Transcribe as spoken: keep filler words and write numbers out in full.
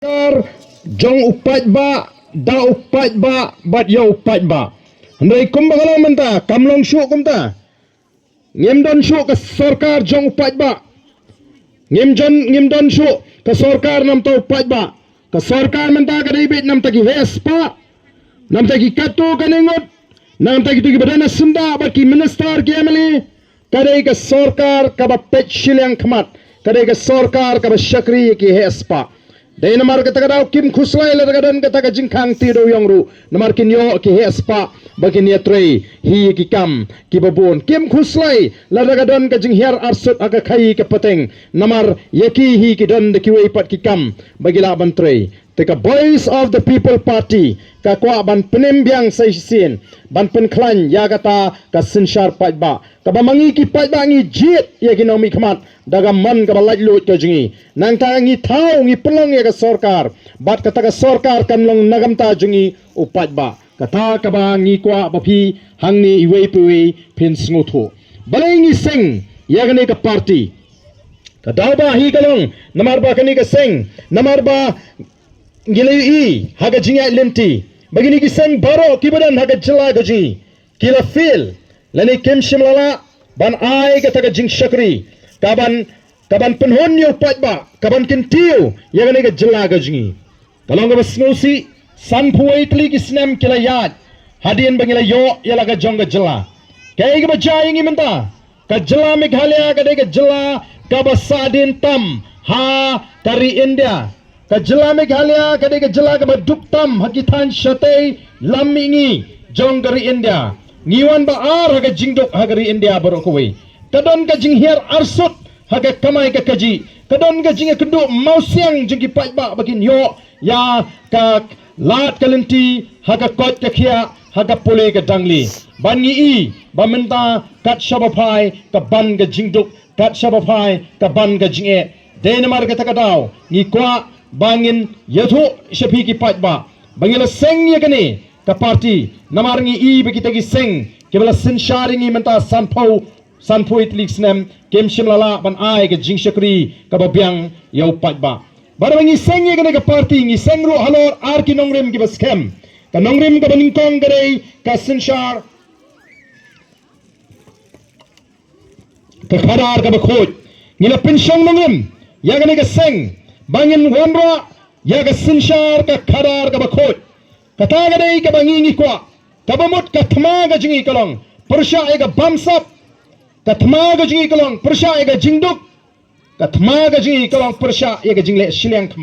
Sorkar jong u paidbah, da u paidbah bad ïa u paidbah. Hynrei kumba ka long mynta kam long shuh kumta. Ngim don shuh ka sorkar jong u paidbah. Ngim don, ngim don shuh ka sorkar namar u paidbah. Ka sorkar mynta ka dei beit namar ki heh spah, namar ki katto katne ngut, namar kito kiba don ha syndah bad ki minister ki M L A. Ka dei ka sorkar kaba peit shiliang khmat, ka dei ka sorkar kaba shakri ïa ki heh spah. Dei namar kata ka daw kim khuslai lada ka don kata ka jingkhang ti dewïong ruh, namar kin ïoh ki heh spah ba kin ïatrei hi ïa ki kam kiba bun. Kim khuslai lada ka don ka jinghiar arsut ha ka khaii ka pateng, namar ïa ki hi ki don da kiwei pat ki kam ba ki lah ban trei. Te ka Voice of the People Party ka kwah ban pynim biang sa shisien ban pynkhlaiñ ïa kata ka synshar paidbah, kaba ma ngi ki paidbah ngi jied ïa ki nongmihkhmat da ka mon kaba laitluid ka jong ngi. Nangta ngi thaw, ngi pynlong ïa ka sorkar, bad kata ka sorkar kan long na ka bynta jong ngi u paidbah. Kata kaba ngi kwah ba phi hangne iwei pa iwei phin sngewthuh. Balei ngi seng ïa kane ka party? Ka daw ba hi ka long namar ba kane ka seng, namar ba ngi la ïohi ha ka jingïaid lynti ba kine ki seng baroh kiba don ha ka jylla ka jong ngi ki la fail, lane kim shym la lah ban ai kata ka jingshakri kaban, kaban pynhun ïa u paidbah, kaban kyntiew ïa kane ka jylla ka jong ngi. Ka long kaba sngewsih, sanphew wei tylli ki snem ki la ïaid hadien ba ngi la ïoh ïa la ka jong ka jylla. Kaei kaba jia ïa ngi mynta? Ka jylla Meghalaya ka dei ka jylla kaba sahdien tam ha ka ri India. Ka jylla Meghalaya ka dei ka jylla kaba duk tam ha ki thaiñ shatei lam mihngi jong ka ri India. Ngi wan ba ar ha ka jingduk ha ka ri India baroh kawei. Ka don ka jinghiar arsut ha ka kamai ka kajih. Ka don ka jingïakynduh mawsiang jong ki paidbah ba kin ïoh ïa ka lad ka lynti ha ka koit ka khiah, ha ka pule ka dangli. Ban ngi i ba mynta kat shaba phai ka ban ka jingduk, kat shaba phai ka ban ka jingeh. Dei namar kata ka daw ngi kwah ba ngin ïathuh sha phi ki paidbah ba ngi la seng ïa kane ka party namar ngi i ba kita ki seng kiba la synshar ïa ngi mynta sanphew, sanphew wei tylli ki snem kim shym la lah ban ai ka jingshakri kaba biang ïa u paidbah. Bad ba ngi seng ïa kane ka party ngi seng ruh halor ar ki nongrim kiba skhem. Ka nongrim kaba nyngkong ka dei ka synshar ka khadar kaba khuid. Ngi la pynshong nongrim ïa kane ka seng ba ngin wanrah ïa ka synshar ka khadar kaba khuid. Kata ka dei kaba ngi ngi kwah, kaba mut ka thma ka jong ngi ka long pyrshah ïa ka bamsap. Ka thma ka jong ngi ka long pyrshah ïa ka jingduk. Ka thma ka jong ngi ka long pyrshah ïa ka jingleh shiliang khmat.